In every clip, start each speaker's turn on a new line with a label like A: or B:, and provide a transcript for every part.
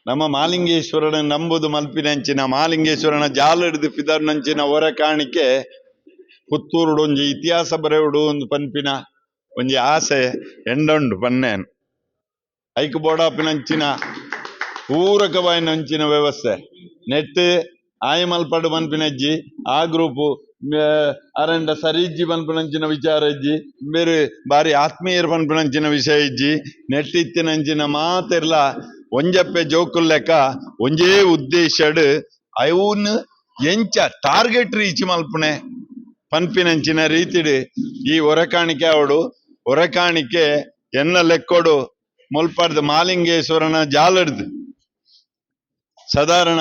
A: ನಮ್ಮ ಮಾಲಿಂಗೇಶ್ವರನ ನಂಬುದು ಮಲ್ಪಿನಂಚಿನ ಮಾಲಿಂಗೇಶ್ವರನ ಜಾಲಡ್ದು ಪಿದರ್ನಂಚಿನ ಹೊರ ಕಾಣಿಕೆ ಪುತ್ತೂರುಡು ಒಂಜಿ ಇತಿಹಾಸ ಬರೆಯುಡು ಒಂದು ಪನ್ಪಿನ ಒಂಜಿ ಆಸೆ ಎಂಡೊಂಡು ಪನ್ನೇನ್. ಐಕ್ ಬೋಡಾಪಿನಂಚಿನ ಪೂರಕವಾಯಿನಂಚಿನ ವ್ಯವಸ್ಥೆ ನೆಟ್ ಆಯ ಮಲ್ಪಡು ಪನ್ಪಿನಜ್ಜಿ, ಆ ಗ್ರೂಪ್ ಅರಂಡ ಸರಿಜ್ಜಿ ಪನ್ಪಿನಂಚಿನ ವಿಚಾರ ಇಜ್ಜಿ, ಬೇರೆ ಬಾರಿ ಆತ್ಮೀಯರು ಪನ್ಪಿನಂಚಿನ ವಿಷಯ ಇಜ್ಜಿ. ನೆಟ್ ಇತ್ತಿನಂಚಿನ ಮಾತೆರ್ಲ ಒಂಜಪ್ಪೆ ಜೋಕುಲ್ ಲೆಕ್ಕ ಒಂಜೇ ಉದ್ದೇಶಡ್ ಅವುನ್ ಎಂಚ ಟಾರ್ಗೆಟ್ ರೀಚ್ ಮಲ್ಪುನೆ ಪನ್ಪಿನಂಚಿನ ರೀತಿಡ್ ಈ ಹೊರಕಾಣಿಕೆ ಅವಡು. ಹೊರಕಾಣಿಕೆ ಎನ್ನ ಲೆಕ್ಕೊಡು ಮುಲ್ಪಡ್ದು ಮಾಲಿಂಗೇಶ್ವರನ ಜಾಲಡ್ದು ಸಾಧಾರಣ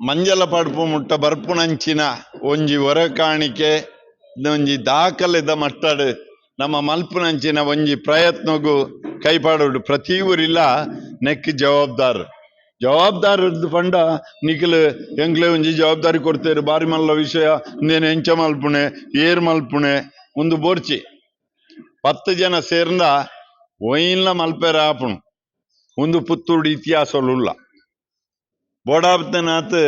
A: ಮಂಜಲ ಪಡ್ಪು ಮುಟ್ಟ ಬರ್ಪುನಂಚಿನ ಒಂಜಿ ಹೊರಕಾಣಿಕೆ, ಒಂಜಿ ದಾಖಲೆದ ಮಟ್ಟಡ್ ನಮ್ಮ ಮಲ್ಪುನಂಚಿನ ಒಂಜಿ ಪ್ರಯತ್ನಗು ಕೈಪಾಡೋಡು. ಪ್ರತಿ ಊರಿಲ್ಲ ನೆಕ್ ಜವಾಬ್ದಾರ್ ಜವಾಬ್ದಾರ ಪಂಡ ನಿಖಿಲ್ ಎಂಕ್ಲೆ ಒಂಜಿ ಜವಾಬ್ದಾರಿ ಕೊಡ್ತೇರು, ಬಾರಿ ಮಲ್ಲ ವಿಷಯ, ನೇನು ಎಂಚ ಮಲ್ಪುಣೆ, ಏರ್ ಮಲ್ಪುಣೆ ಒಂದು ಬೋರ್ಚಿ. 10 ಜನ ಸೇರ್ಂದ ಒಯಿನ್ಲ ಮಲ್ಪೆರ ಆಪುಣು. ಒಂದು ಪುತ್ತೂರು ಇತಿಹಾಸಲುಲ್ಲ ಬೋಡಾಪ್ತನಾಥ್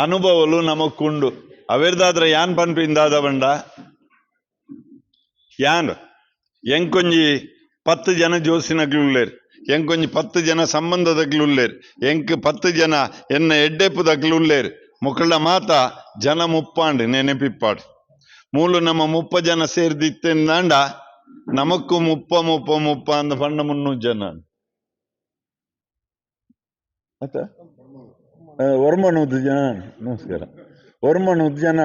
A: ಅನುಭವಲು ನಮಕ್ಕುಂಡು. ಅವೆರ್ದಾದ್ರ ಯಾನ್ ಪನ್ಪಿಂದಾದ ಬಂಡ ಯಾನ್ ಎಂಕೊಂಜಿ 10 ಜನ ಜೋಸಿನಕ್ಲು ಉಲ್ಲೇರ್, ಎಂಕೊಂಜಿ 10 ಜನ ಸಂಬಂಧದಕ್ಲು ಉಲ್ಲೇರ್, ಎಂಕ್ 10 ಜನ ಎನ್ನ ಎಡ್ಡೆಪ್ಪುದಕ್ಲು ಉಲ್ಲೇರ್. ಮುಕ್ಕಳ ಮಾತ ಜನ ಮುಪ್ಪಾಂಡ್ ನೆನೆಪಿಪ್ಪಾಡ್. ಮೂಲು ನಮ್ಮ 30 ಜನ ಸೇರ್ದಿತ್ತೆಂದಾಂಡ ನಮಕ್ಕು 30 30 30 ಅಂದ ಪಂಡ 300 ಜನ ಆತ ಒರ್ಮನೂದು ಜನ. ನಮಸ್ಕಾರ. ಒರ್ಮನೂದು ಜನ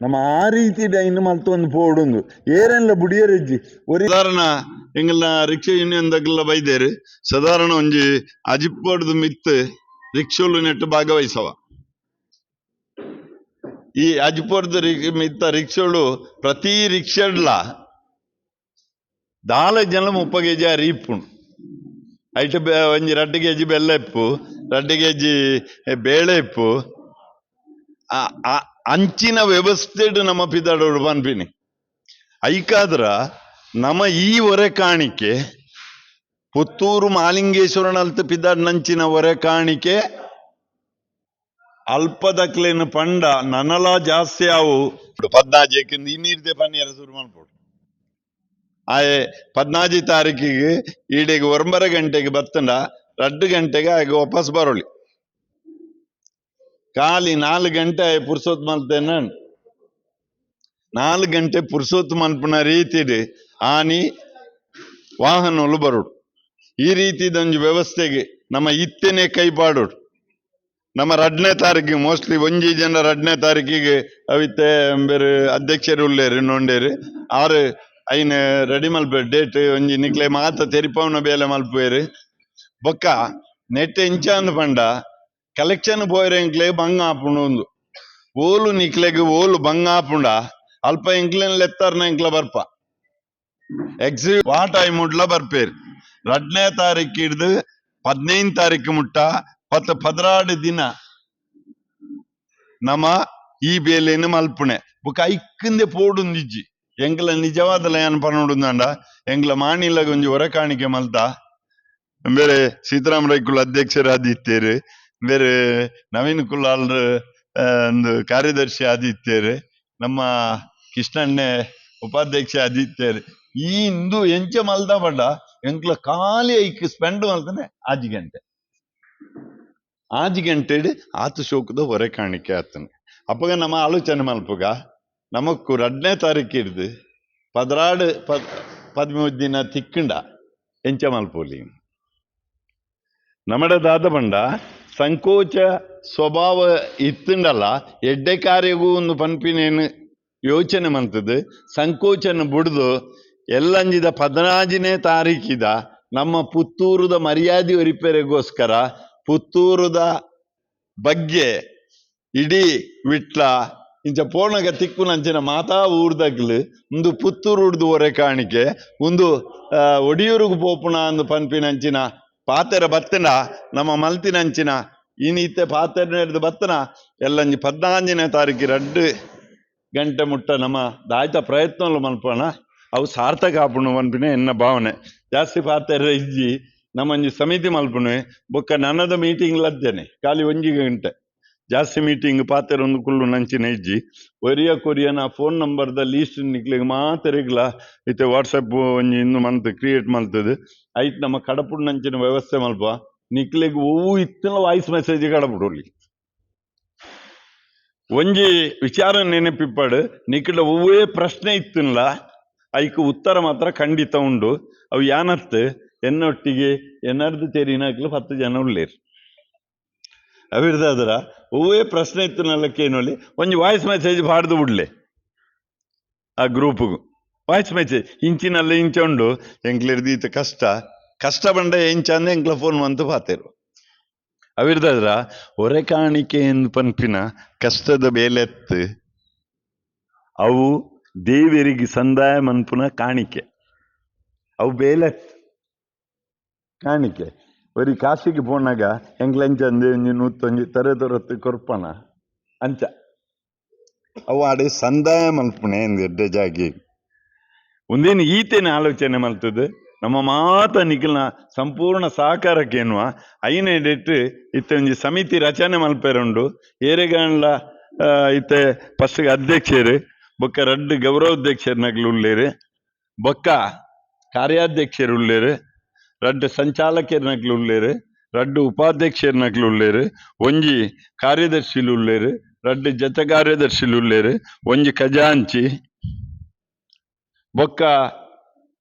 A: ನಮ್ಮ ಆ ರೀತಿ ಇನ್ನು ಮಲ್ತೊಂದು ಪೋಡುಂದು ಏರೆಲ್ಲ ಬುಡಿಯರೆಜ್ಜಿ ಒರಿ. ಸಾಧಾರಣ ಎಂಗಲ್ನ ರಿಕ್ಷಾ ಯೂನಿಯನ್ ದಗ್ಲ ಬೈದೇರು. ಸಾಧಾರಣ ಒಂಜಿ ಅಜಿಪ್ಪಡ್ದು ಮಿತ್ ರಿಕ್ಷೋಲು ನೆಟ್ಟು ಭಾಗವಹಿಸವ. ಈ ಅಜಿಪೊಡ್ದು ಮಿತ್ತ ರಿಕ್ಷೋಳು ಪ್ರತಿ ರಿಕ್ಷಡ್ಲ ದಾಲ ಜನ 30 ಕೆಜಿ ಅರಿ ಇಪ್ಪುಂಡು. ಐಟ್ ಒಂಜಿ 2 ಕೆಜಿ ಬೆಲ್ಲ ಇಪ್ಪು, 2 ಕೆಜಿ ಬೇಳೆ ಇಪ್ಪು. ಅಂಚಿನ ವ್ಯವಸ್ಥೆಡ್ ನಮ್ಮ ಪಿದಾಡೋಡು ಪನ್ಪಿನಿ. ಐಕಾದ್ರ ನಮ್ಮ ಈ ಒರೆ ಕಾಣಿಕೆ ಪುತ್ತೂರು ಮಾಲಿಂಗೇಶ್ವರನಲ್ತ ಪಿದಾಡ್ ನಂಚಿನ ಒರೆ ಕಾಣಿಕೆ ಅಲ್ಪದಕ್ಲೇನು ಪಂಡ ನನಲ ಜಾಸ್ತಿ ಅವು. ಪದ್ನಾಜೆಕ್ ನೀರ್ದೆ ಪನ್ನೀರ ಶುರು ಮಲ್ಪೊಡು. ಆಯೆ 14 ತಾರೀಕಿಗೆ ಈಡೆಗೆ 9 ಗಂಟೆಗೆ ಬತ್ತಂಡ 2 ಗಂಟೆಗೆ ಆಗ ವಾಪಸ್ ಬರೋಳಿ. ಖಾಲಿ 4 ಗಂಟೆ ಆಯೆ ಪುರ್ಸೊತ್ ಮಲ್ತೇನ. 4 ಗಂಟೆ ಪುರ್ಸೊತ್ ಮನ್ಪುನ ರೀತಿಡ್ ಆನಿ ವಾಹನಗಳು ಬರೋಡು. ಈ ರೀತಿದೊಂಜಿ ವ್ಯವಸ್ಥೆಗೆ ನಮ್ಮ ಇತ್ತನೆ ಕೈ ಪಾಡೋಡು. ನಮ್ಮ 2ನೇ ತಾರೀಕಿಗೆ ಮೋಸ್ಟ್ಲಿ ಒಂಜಿ ಜನ 2ನೇ ತಾರೀಕಿಗೆ ಅವಿತ್ತೆ ಬೇರೆ ಅಧ್ಯಕ್ಷರು ಉಲ್ಲೇರು ನೋಂಡೇರು ಆರು ಐನ್ ರೆಡಿ ಮಲ್ಪೆ ಡೇಟ್ ಒಂಜಿ ನಿಕ್ಲೆ ಮಾತ ತೆರಿಪವನ ಬೇಲೆ ಮಲ್ಪುವೇರು. ಬೊಕ್ಕ ನೆಟ್ ಎಂಚಾಂದ್ ಪಂಡ ಕಲೆಕ್ಷನ್ ಪೋಯರೆ ಎಂಕ್ಲೆ ಬಂಗ ಆಪುಂಡು. ಒಂದು ಓಲು ನಿಕ್ಲೆಗ್ ಓಲು ಬಂಗ ಆಪುಂಡ ಅಲ್ಪ ಎಂಕ್ಲೆನ್ ಲೆತ್ತಾರ್ನ ಎಂಕ್ಲ ಬರ್ಪ ಎಕ್ಸಿ ವಾ ಟೈಮ್ ಮುಟ್ಲ ಬರ್ಪೇರು. 2ನೇ ತಾರೀಕು ಹಿಡ್ದು 15 ತಾರೀಕು ಮುಟ್ಟ 10 12 ದಿನ ನಮ್ಮ ಈ ಬೇಲೆನು ಮಲ್ಪುಣೆ. ಬೊಕ ಐಕ್ಕಂದೆ ಪೋಡುಂದಿಜ್ಜಿ. ಎಂಕ್ಲ ನಿಜವಾದಲ ಏನ್ ಪನೊಡುಂದಾಂಡ ಎಂಕ್ಲ ಮಾಣಿಲ ಒಂಜಿ ಹೊರ ಕಾಣಿಕೆ ಮಲ್ತ. ಬೇರೆ ಸೀತಾರಾಮ ರೈಕುಲ್ ಅಧ್ಯಕ್ಷರಾದಿತ್ತೇರು, ಬೇರೆ ನವೀನ್ ಕುಲಾಲ್ರು ಒಂದು ಕಾರ್ಯದರ್ಶಿ ಆದಿತ್ತೇರು, ನಮ್ಮ ಕೃಷ್ಣಣ್ಣೆ ಉಪಾಧ್ಯಕ್ಷ ಆದಿತ್ತೇರು. ಈ ಇಂದು ಎಂಚ ಮಲ್ದ ಪಂಡ ಎಂಕ್ಲ ಖಾಲಿ ಐಕ್ ಸ್ಪೆಂಡ್ ಮಲ್ತಾನೆ ಆಜಿ ಗಂಟೆ. ಆಜಿ ಗಂಟೆಡ್ ಆತು ಶೋಕದ ಹೊರೆ ಕಾಣಿಕೆ ಆತನೆ. ಅಪ್ಪಗ ನಮ್ಮ ಆಲೋಚನೆ ಮಲ್ಪುಗ, ನಮಕ್ಕು 2ನೇ ತಾರೀಕು ಹಿಡ್ದು 12 13 ದಿನ ತಿಕ್ಕಂಡ ಎಂಚ ಮಲ್ಪೋಲಿ. ನಮಡ ದಾದ ಬಂಡ ಸಂಕೋಚ ಸ್ವಭಾವ ಇತ್ತುಂಡಲ್ಲ, ಎಡ್ಡೆ ಕಾರ್ಯಗೂ ಒಂದು ಪನ್ಪಿನೇನು ಯೋಚನೆ ಮಂತದ್ದು. ಸಂಕೋಚನ ಬುಡ್ದು ಎಲ್ಲಂಜಿದ 14ನೇ ತಾರೀಕಿದ ನಮ್ಮ ಪುತ್ತೂರುದ ಮರ್ಯಾದೆ ಒರಿಪೆರೆಗೋಸ್ಕರ ಪುತ್ತೂರುದ ಬಗ್ಗೆ ಇಡೀ ವಿಟ್ಲ ಇಂಚ ಪೋಣಗ ತಿಕ್ಕುನಂಚಿನ ಮಾತಾ ಊರ್ದಗ್ಲು ಒಂದು ಪುತ್ತೂರು ಉಡ್ದು ಒರೆ ಕಾಣಿಕೆ ಒಂದು ಒಡಿಯೂರುಗು ಪೋಪುಣ ಅಂದು ಪನ್ಪಿನಂಚಿನ ಪಾತೆರ ಬತ್ತನ ನಮ್ಮ ಮಲ್ತಿನಂಚಿನ ಇನಿತ್ತೆ ಪಾತೆರ ಹಿಡ್ದು ಬತ್ತನ ಎಲ್ಲಂಜಿ 14ನೇ ತಾರೀಕು 2 ಗಂಟೆ ಮುಟ್ಟ ನಮ್ಮ ದಾಯ್ತ ಪ್ರಯತ್ನలు ಮಲ್ಪೋಣ, ಅವು ಸಾರ್ಥಕ ಆಪುಂಡು ಪನ್ಪಿನ ಎನ್ನ ಭಾವನೆ. ಜಾಸ್ತಿ ಪಾತೆರ ಇಜ್ಜಿ. ನಮ್ಮಂಜಿ ಸಮಿತಿ ಮಲ್ಪುನೆ ಬೊಕ್ಕ ನನದ ಮೀಟಿಂಗ್ ಲದ್ದೇನೆ ಖಾಲಿ ಒಂಜಿ ಗಂಟೆ ಜಾಸ್ತಿ ಮೀಟಿಂಗ್ ಪಾತೆರೊಂದು ಕುಲ್ಲು ನಂಚಿನ ಇಜ್ಜಿ ಒರಿಯ ಕೊರಿಯನ ಫೋನ್ ನಂಬರ್ದ ಲೀಸ್ಟ್ ನಿಕ್ಲೆಗ್ ಮಾತೆರೆಗ್ಲ ಇತ್ತೆ ವಾಟ್ಸಪ್ ಒಂಜಿ ಇಂದು ಮಂತ್ ಕ್ರಿಯೇಟ್ ಮಲ್ತದು ಐಟ್ ನಮ್ಮ ಕಡಪುಡ್ ನಂಚಿನ ವ್ಯವಸ್ಥೆ ಮಲ್ಪ ನಿಕ್ಲೆಗ್ ಒವ್ವು ಇತ್ತಿನ ವಾಯ್ಸ್ ಮೆಸೇಜ್ ಕಡಪುಡೊಲಿ. ಒಂಜಿ ವಿಚಾರ ನೆನಪಿಪ್ಪಡು, ನಿಕ್ಲ ಒವ್ವೇ ಪ್ರಶ್ನೆ ಇತ್ತಿಲ್ಲ ಐಕ್ ಉತ್ತರ ಮಾತ್ರ ಖಂಡಿತ ಉಂಡು. ಅವು ಯಾನತ್ ಎನ್ನೊಟ್ಟಿಗೆ ಎನ್ನರ್ದು ತೆರಿನಾಕ್ಲು 10 ಜನ ಉಳ್ಳೇರು. ಅವಿರ್ದಾದ್ರ ಒವ್ವೇ ಪ್ರಶ್ನೆ ಇತ್ತಿನಲ್ಲಕ್ಕೇನೊಲಿ ಒಂಜಿ ವಾಯ್ಸ್ ಮೆಸೇಜ್ ಪಾಡ್ದು ಬಿಡ್ಲೆ ಆ ಗ್ರೂಪ್ಗು. ವಾಯ್ಸ್ ಮೆಸೇಜ್ ಇಂಚಿನಲ್ಲ ಇಂಚ ಉಂಡು ಎಂಕ್ಲಿರ್ದೀತ ಕಷ್ಟ ಕಷ್ಟ ಬಂಡ ಎಂಚ ಅಂದೆ ಎಂಕ್ಲ ಫೋನ್ ಮಂತು ಪಾತೆರು. ಅವಿರ್ದಾದ್ರ ಒರೆ ಕಾಣಿಕೆ ಎಂದು ಪನ್ಪಿನ ಕಷ್ಟದ ಬೇಲೆತ್ತು ಅವು ದೇವರಿಗೆ ಸಂದಾಯ ಮನ್ಪುನ ಕಾಣಿಕೆ, ಅವು ಬೇಲೆತ್ತು ಕಾಣಿಕೆ. ಒರಿ ಕಾಶಿಗೆ ಪೋನಾಗ ಎಂಕ್ಲೆಂಚ ಅಂದೆ ಒಂಜಿ ನೂತೊಂಜಿ ತರೆ ತರತ್ತು ಕೊರ್ಪಣ ಅಂಚ ಅವು ಆಡೆ ಸಂದಾಯ ಮಲ್ಪುಣೆ ಎಡ್ಡೆ ಜಾಗಿ. ಒಂದೇನು ಈತೇನೆ ಆಲೋಚನೆ ಮಲ್ತದೆ ನಮ್ಮ ಮಾತ ನಿಖಲ್ನ ಸಂಪೂರ್ಣ ಸಹಕಾರಕ್ಕೇನುವ ಐನ ಎಡೆಟ್ ಇತ್ತೆ ಒಂಜಿ ಸಮಿತಿ ರಚನೆ ಮಲ್ಪೆರುಂಡು. ಏರೆಗಾಂಡ್ಲ ಇತ್ತೆ ಫಸ್ಟ್ ಅಧ್ಯಕ್ಷರು ಬೊಕ್ಕ ರಡ್ಡ್ ಗೌರವಾಧ್ಯಕ್ಷರು ಉಳ್ಳೇರು, ಬೊಕ್ಕ ಕಾರ್ಯಾಧ್ಯಕ್ಷರು ಉಳ್ಳೇರು, ರಡ್ಡ್ ಸಂಚಾಲಕರ್ನಕ್ಲು ಉಳ್ಳೇರು, ರಡ್ಡ್ ಉಪಾಧ್ಯಕ್ಷರ್ನಕ್ಲು ಉಳ್ಳೇರು, ಒಂಜಿ ಕಾರ್ಯದರ್ಶಿಲು ಉಳ್ಳೇರು, ರಡ್ಡ್ ಜತೆ ಕಾರ್ಯದರ್ಶಿಲು ಉಳ್ಳೇರು, ಒಂಜಿ ಖಜಾಂಚಿ, ಬೊಕ್ಕ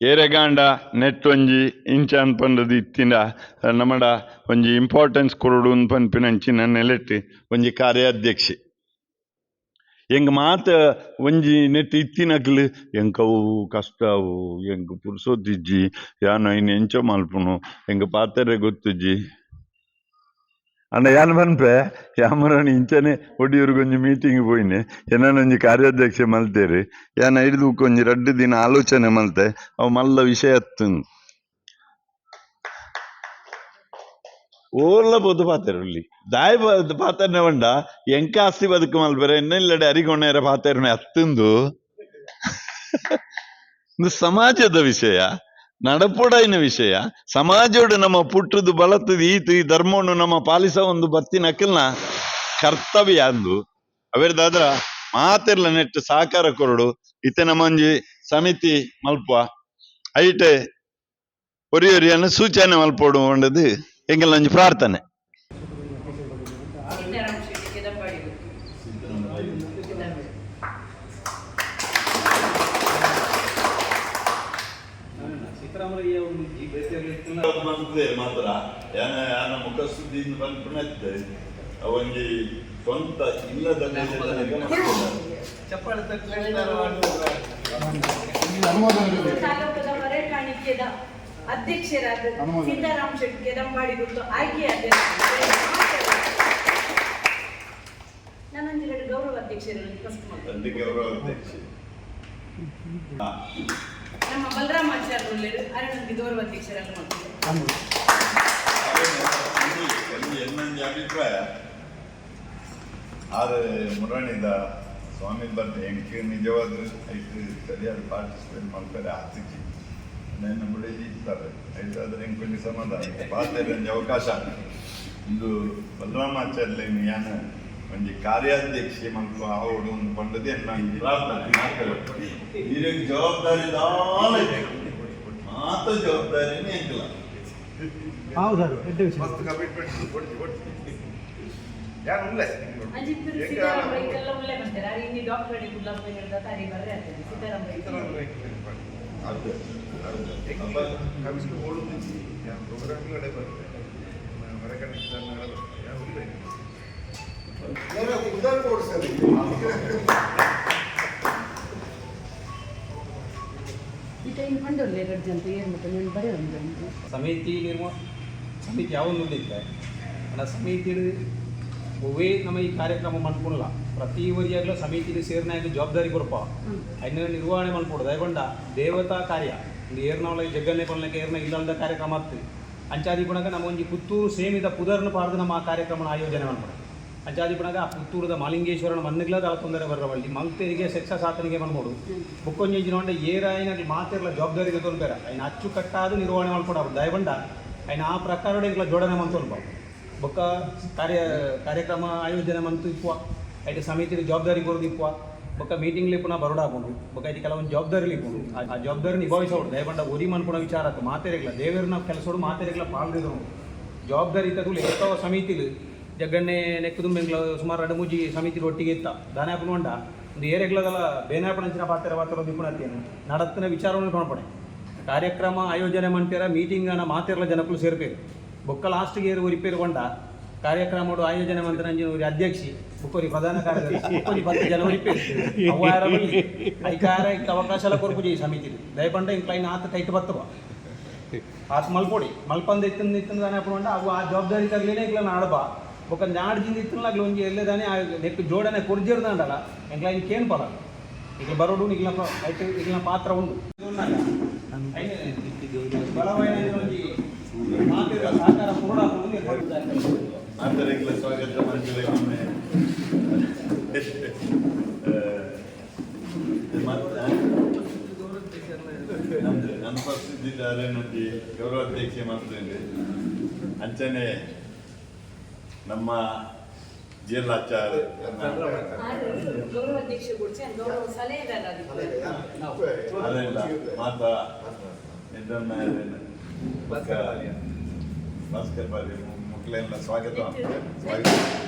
A: ಏರೆಗಾಂಡ ನೆಟ್ ಒಂಜಿ ಇಂಚ ಅನ್ಪಂಡದು ಇತ್ತಿನ ನಮಡ ಒಂಜಿ ಇಂಪಾರ್ಟೆನ್ಸ್ ಕೊರಡು ಪನ್ಪಿನ ಅಂಚಿನ ನೆಲೆಟ್ ಒಂಜಿ ಕಾರ್ಯಾಧ್ಯಕ್ಷೆ. ಎಂಕ್ ಮಾತ ಒಂಜಿ ನೆಟ್ ಇತ್ತಿನಕ್ಲು ಎಂಕವು ಕಷ್ಟ ಅವು ಎಂಕ್ ಪುರ್ಸೊತ್ತಿಜ್ಜಿ ಯಾನ್ ಐನ್ ಎಂಚ ಮಲ್ಪುನು ಎಂಕ್ ಪಾತೆರೆ ಗೊತ್ತಿಜ್ಜಿ ಅಂಡ ಯಾನ್ ಪನ್ಪೆ ಯಾಮರನ್ ಇಂಚನೆ ಒಡಿಯೂರ್ಗ್ ಒಂಜಿ ಮೀಟಿಂಗ್ ಪೋಯಿನೆ ಎನ್ನನ ಒಂಜಿ ಕಾರ್ಯಾಧ್ಯಕ್ಷೆ ಮಲ್ತೇರು ಯಾನ್ ಐಡ್ದ್ ಬೊಕ್ಕ ಒಂಜಿ ರಡ್ಡ್ ದಿನ ಆಲೋಚನೆ ಮಲ್ತೆ ಅವು ಮಲ್ಲ ವಿಷಯ ಅತ್ತುಂದು ಓಲ್ಲ ಪೋದು ಪಾತೆರುಲ್ಲಿ ದಾಯ ಪಾತೆರ್ನೆ ಪಂಡ ಎಂಕ ಆಸ್ತಿ ಬದುಕು ಮಲ್ಪೆರೆ ಎನ್ನ ಇಲ್ಲಡೆ ಅರಿಗೊಣ್ಣೆರ ಪಾತೆರ್ನೆ ಅತ್ತುಂದು. ಇದು ಸಮಾಜದ ವಿಷಯ, ನಡಪೊಡಾಯಿನ ವಿಷಯ. ಸಮಾಜೋಡು ನಮ್ಮ ಪುಟ್ಟುದು ಬಳತದು ಈತು ಈ ಧರ್ಮವನ್ನು ನಮ್ಮ ಪಾಲಿಸ ಒಂದು ಬತ್ತಿನ ಅಕ್ಕಲ್ನ ಕರ್ತವ್ಯ ಅಂದು. ಅವೆರ್ದಾದ್ರ ಮಾತೆರ್ಲ ನೆಟ್ ಸಹಕಾರ ಕೊರಡು. ಇತ್ತೆ ನಮ್ಮೊಂಜಿ ಸಮಿತಿ ಮಲ್ಪ ಐಟೆ ಒರಿಯೊರಿಯನ್ನು ಸೂಚನೆ ಮಲ್ಪೊಡು ಪಂಡದು ಎಂಕಲ್ನ ಒಂಜಿ ಪ್ರಾರ್ಥನೆ.
B: ಸೀತಾರಾಮ್ ಶೆಟ್ಟಿ ಕೆದಂಬಾಡಿ ಗೊತ್ತು.
C: ಸಿದ್ದರಾಮಯ್ಯ ಒಂದು
A: ಮಾತ್ರ ಯಾನ ಯಾನ ಮುಖಸುದ್ದಿಯಿಂದ ಪನ್ಪುನೆತ್ತೆ ಅವೊಂಜಿ ಸ್ವಂತ ಇಲ್ಲದ
C: ಚಪ್ಪಾಳೆ
B: ತಾಲೂಕದ ಹೊರೆ ಕಾಣಿಕೆದ ಅಧ್ಯಕ್ಷರಾದ ಸೀತಾರಾಮ್ ಶೆಟ್ಟಿ ಕೆದಂಬಾಡಿ ಗೊತ್ತು ಆಯ್ಕೆಯಾದ ನಾನೊಂದೆರಡು ಗೌರವ ಅಧ್ಯಕ್ಷರನ್ನು ಫಸ್ಟ್
A: ತಂದೆ ಗೌರವ ಅಧ್ಯಕ್ಷ
B: ನಮ್ಮ ಬಲರಾಮ ಆಚಾರ್ಯ ಅರಣ್ಯ ಗೌರವ ಅಧ್ಯಕ್ಷರನ್ನು ಮಾಡ್ತಾರೆ.
A: ಒಂಜಿ ಎನ್ನೊಂಜಿ ಅಭಿಪ್ರಾಯ ಆರು ಮುರಣಿದ ಸ್ವಾಮಿ ಬರ್ತೆ ಎಂಕ್ ನಿಜವಾದ ಐಟ್ ಸರಿಯಾದ ಪಾರ್ಟಿಸಿಪೇಟ್ ಮಾಡ್ತಾರೆ ಆತಿಜಿ ನನ್ನ ಬುಡೇಜಿ ಇರ್ತಾರೆ ಐಟ್ ಆದ್ರೆ ಎಂಕೊಂಜಿ ಸಮಾಧಾನ ಪಾತೆರೆ ಒಂಜಿ ಅವಕಾಶ. ಇಂದು ಬಲರಾಮಾಚಾರ್ಯ ಯಾನ ಒಂಜಿ ಕಾರ್ಯಾಧ್ಯಕ್ಷೆ ಮಲ್ಪ ಆವೊಡು ಒಂದು ಪಂಡದೆ ಎನ್ನ ಒಂಜಿ ಪ್ರಾರ್ಥನೆ. ಈರೆಗ್ ಜವಾಬ್ದಾರಿ ದಾಲ ಮಾತ ಜವಾಬ್ದಾರಿನೇ ಎಂಕಲ.
D: ಹೌದು ಸರ್, ಎಡ್ಡೆ ವಿಷಯ.
E: ಮಸ್ತ್ ಕಮಿಟ್ಮೆಂಟ್ ಕೊಡ್ತಿ ಕೊಡ್ತಿ ಯಾರು ಉಲ್ಲೆ.
B: ಅಂಜಿತ್ ಸೀತಾರಾಮ್ ರೈತೆಲ್ಲ ಉಲ್ಲೆ ಬರ್ತಾರೆ. ಅಲ್ಲಿ ಇನ್ನಿ ಡಾಕ್ಟರ್ ಅಡಿ ಗುಲಾಬ್ ಹೇಳ್ದ ತಾರಿ ಬರ್ರೆ ಆಗ್ತದೆ ಸೀತಾರಾಮ್ ರೈ.
A: ಅದು
E: ಕಮಿಷನ್ ಓಡುತ್ತಿಜ್ಜಿ ಯಾರು ಪ್ರೋಗ್ರಾಮ್ಗಳೇ ಬರ್ತದೆ ಹೊರಗಡೆ ಬರ್ತದೆ ಯಾರು ಉಲ್ಲೆ. ಉದಾಹರಣೆ ಕೊಡ್ಸರಿ.
B: ಈ ಟೈಮ್ ಪಂಡೊಲ್ಲೆ ಎರಡು ಜನ ಏನು ಮತ್ತೆ ನೀನು ಬರೇ ಒಂದು
C: ಸಮಿತಿ ನಿರ್ಮ ಸಮಿತಿ ಯಾವೊಂದು ಅಲ್ಲ ಸಮಿತಿ ಒವ್ವೇ ನಮ್ಮ ಈ ಕಾರ್ಯಕ್ರಮ ಮನ್ಪುಲ್ಲ ಪ್ರತಿ ವರಿಯಾಗಲೂ ಸಮಿತಿಲಿ ಸೇರಿನಾಗ ಜವಾಬ್ದಾರಿ ಕೊರಪ ಐನ ನಿರ್ವಹಣೆ ಮನ್ಪೊಡು. ದಯಗೊಂಡ ದೇವತಾ ಕಾರ್ಯ ಒಂದು ಏರ್ನವಳ ಜಗ್ಗನ್ನೇ ಪನ್ಲಕ್ಕೆ ಏರ್ನ ಇಲ್ಲದ ಕಾರ್ಯಕ್ರಮ ಆಗ್ತದೆ. ಅಂಚಾದಿ ಪುಣಗ ನಮ್ಮ ಒಂಜಿ ಪುತ್ತೂರು ಸೇಮಿದ ಪುದರ್ನ ಪಾಡ್ದು ನಮ್ಮ ಆ ಕಾರ್ಯಕ್ರಮನ ಆಯೋಜನೆ ಮನ್ಪೊಡು. ಅಂಚಾದಿ ಪುಣಗ ಆ ಪುತ್ತೂರದ ಮಾಲಿಂಗೇಶ್ವರನ ಮಣ್ಣುಗ್ಲ ದಾಲ ತೊಂದರೆ ಬರವಳ್ಳಿ ಮಲ್ತೆರಿಗೆ ಸಕ್ಸಸ್ ಆತನಿಗೆ ಮನ್ಬೋಡು. ಬುಕ್ಕೊಂಜಿ ನೋಂಡ ಏರಾಯಿನ ಮಾತಿರ್ಲ ಜವಾಬ್ದಾರಿ ತೊಂದರೆ ಐನ ಅಚ್ಚುಕಟ್ಟಾದ ನಿರ್ವಹಣೆ ಮಲ್ಪೊಡು. ದಯಗೊಂಡ ಐನ ಆ ಪ್ರಕಾರ ಎಂಕ್ಲ ಜೋಡಣೆ ಮಂತೊಲ್ಪ ಬೊಕ್ಕ ಕಾರ್ಯಕ್ರಮ ಆಯೋಜನೆ ಮಂತು ಇಪ್ಪುವ ಐಟ್ ಸಮಿತಿ ಜವಾಬ್ದಾರಿ ಕೊರದು ಇಪ್ಪುವ ಬೊಕ್ಕ ಮೀಟಿಂಗ್ ಪುನಃ ಬರೋಡಾಪುಂಡು ಬೊಕ್ಕ ಐಟ್ ಕೆಲವೊಂದು ಜವಾಬ್ದಾರಿ ಇಪ್ಪುಂಡು. ಆ ಆ ಜವಾಬ್ದಾರಿ ನಿಭಾಯಿಸೋಡು. ದಯಪಂಡ ಒರಿ ಮನ್ಪುನ ವಿಚಾರ ಆತು ಮಾತೆರೆಗ್ಲ ದೇವೆರ್ನ ಕೆಲಸೋಡು ಮಾತೆರೆಗ್ಲ ಪಾಲ್ದಿದ್ರು ಜವಾಬ್ದಾರಿ ಇತ್ತದು. ಎಷ್ಟೋ ಸಮಿತಿಲು ಜಗ್ಗಣ್ಣೆ ನೆಕ್ಕುದುಂಬೆಂಗ್ಲ ಸುಮಾರು ಎರಡು ಮೂಜಿ ಸಮಿತಿ ಒಟ್ಟಿಗೆ ಇತ್ತ ದಾನೆ ಹಾಕೊಂಡು ಒಂದು ಏರೆಗ್ಲದಲ್ಲ ಬೇನಾಪಣಂಚಿನ ಪಾತ್ರ ಪಾತ್ರ ನಿಪುಣತೆಯನ್ನು ನಡತ್ತಿನ ವಿಚಾರವನ್ನು ಕಾಣಪಡೆ. ಕಾರ್ಯಕ್ರಮ ಆಯೋಜನೆ ಮಂಟೇರ ಮೀಟಿಂಗ್ ಅನ್ನ ಮಾತಿರಲ ಜನಕ್ಕೂ ಸೇರ್ಪೇರು. ಬೊಕ್ಕ ಲಾಸ್ಟ್ಗೆ ಏರು ರಿಪೇರ್ ಕೊಂಡ ಕಾರ್ಯಕ್ರಮ ಆಯೋಜನೆ ಮಂತ್ರಂಜಿನ ಊರಿ ಅಧ್ಯಕ್ಷಿ ಬುಕ್ಕೋರಿ ಪ್ರಧಾನ ಕಾರ್ಯದರ್ಶಿ ಬುಕ್ಕೋರಿ 10 ಜನ ರಿಪೇರ್ ಅವ್ವಾರ ಬಲ್ಲಿ ಐಕಾರ ಇತ್ತ ಅವಕಾಶ ಎಲ್ಲ ಕೊರ್ಪುಜಿ ಈ ಸಮಿತಿ. ದಯಪಂಡ ಇಂಕ್ಲೈನ್ ಆತ ಟೈಟ್ ಬತ್ತವ ಆತ ಮಲ್ಪೊಡಿ ಮಲ್ಪಂದ ಇತ್ತಂದು ಇತ್ತಂದು ದಾನೆ ಅಪ್ಪುಂಡ ಅವು ಆ ಜವಾಬ್ದಾರಿ ತಗ್ಲೇನೆ ಇಂಕ್ಲ ನಾಡಬ ಬೊಕ್ಕ ನಾಡ್ಜಿಂದ ಇತ್ತಲಾಗ್ಲ ಒಂಜಿ ಎಲ್ಲದಾನೆ ನೆಕ್ ಜೋಡಣೆ ಕೊರ್ಜಿರ್ದಾಂಡಲ ಎಂಕ್ಲ ಇನ್ ಕೇನ್ ಪಲ ಇಕ್ಲ ಬರೋಡು ನಿಗ್ಲ ಐಟ್ ಇಗ್ಲ ಪಾತ್ರ ಉಂಡು. ಬಲವಾಯಿನ ಒಂಜಿ ಮಾತೆರ ಸಹಕಾರ ಪೂರ್ಣ.
A: ಆಂತರಿಕ ಸ್ವಾಗತ ಮಂಜುಳೆ ಒಮ್ಮೆ. ಮತ್ತೆ ನಮ್ದು ನನ್ನ ಫಸ್ಟ್ ಇದ್ದಿದ್ದಾರೆ ನೋಡಿ ಗೌರವಾಧ್ಯಕ್ಷೆ ಮಾಡ್ತೇನೆ. ಅಂಚನೆ ನಮ್ಮ ಜಿಲ್ಲಾಚಾರ್ಯ
B: ಗೌರವಾಧ್ಯಕ್ಷ ಗುಡ್ಚೆ ಗೌರವ ಸಲಹೆಗಾರ.
A: ಅದೆಲ್ಲ ಮಾತಾ ಇದನ್ನ ಭಾಸ್ಕರ್ ಬಾರಿ ಮಕ್ಕಳೆಲ್ಲ ಸ್ವಾಗತ ಸ್ವಾಗತ.